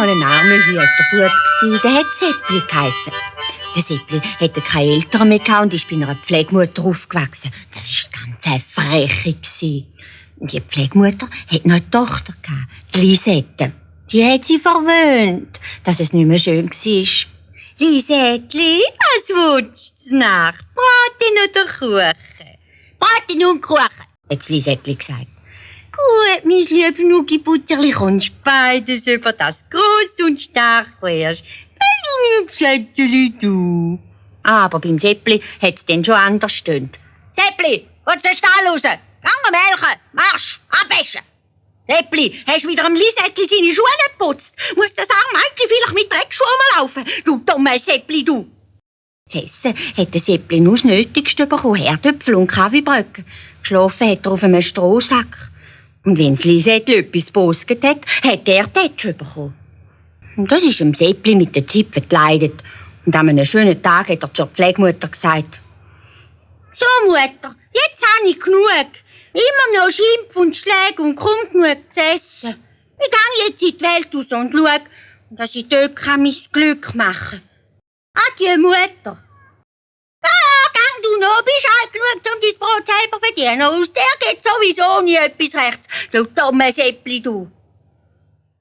mal ein armer Hüterbub, der hat Seppli geheissen. Der Seppli hatte keine Eltern mehr und ist bei einer Pflegemutter aufgewachsen. Das war ganz eine Freche. Und die Pflegemutter hatte noch eine Tochter, die Lisette. Die hat sie verwöhnt, dass es nicht mehr schön war. Lisettli, was willst du Nacht? Braten oder Kuchen? Braten und Kuchen, hat Lisettli gesagt. Gut, mein liebes Nugi-Butterli, kommst beides über das gross und stark wärst. Sätteli, du. Aber beim Seppli hat es dann schon anders gestöhnt. Seppli, aus den Stall raus! Gang melken! Marsch! Abwäschen! Seppli, hast du wieder am Lisettli seine Schuhe nicht geputzt? Muss das arme Mädchen vielleicht mit Dreckschuhen laufen? Du dummer Seppli, du! Zu essen hat der Seppli nur das Nötigste bekommen, Herdöpfel und Kaffeebröcke. Geschlafen hat er auf einem Strohsack. Und wenn das Lisettli etwas bosget hat, hat er Tätsch bekommen. Und das ist dem Seppli mit den Zipfen geleidet. Und an einem schönen Tag hat er zur Pflegemutter gesagt: So, Mutter, jetzt habe ich genug. Immer noch Schimpf und Schläge und kaum genug zu essen. Ich gehe jetzt in die Welt raus und schaue, dass ich dort mein Glück machen kann. Adieu, Mutter. Gang du noch, bist alt genug, um dein Brot selber zu verdienen. Aus der geht sowieso nie etwas recht. Du dummer Seppli, du.